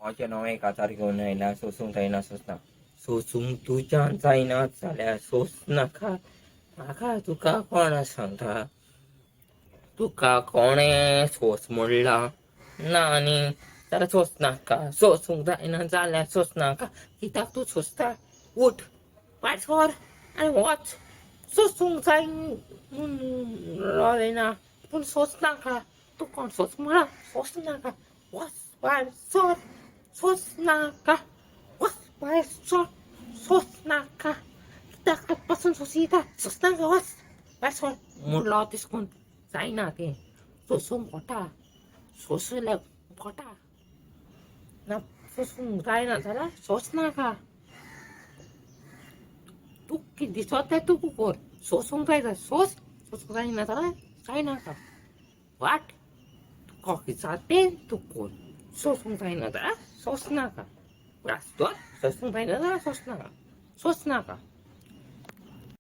भावाचें नांव 1000 घेवन आयला, सोसूंक जायना, सोंसना. सोसूंक तुज्यान जायना जाल्यार सोंसनाका. म्हाका तुका कोण सांगता? तुका कोणें सोंस म्हणलां ना न्ही? जाल्यार सोंसनाका. सोसूंक जायना जाल्यार सोंसनाका. कित्याक तूं सोंसता? उठ, भायर सर आनी वच. सोसूंक जाय म्हणलें ना, पूण सोंसनाका. तूं कोण सोंस म्हणा? सोंसनाका. वच भायर सर, सोंसनाका. वच भायर सर, सोंसनाका. कित्याक आतांपासून सोंसिता? सोंसनाका, वच भायर सर म्हणलो. तशें करून जायना तें. सोंसूंक पडटा, सोंसल्यार पडटा ना. सोसूंक जायना जाल्यार सोंसनाका. तूं कितें दिसता तें तूं कर. सोसूंक जाय जाल्यार सोंस, सोसूंक जायना जाल्यार जायनाका. वाट तुका कितें जाता तें तूं कर. सोसूंक जायना जाल्यार सोंसनाका. रासतो सोसूंक जायना जाल्यार सोंसनाका, सोंसनाका.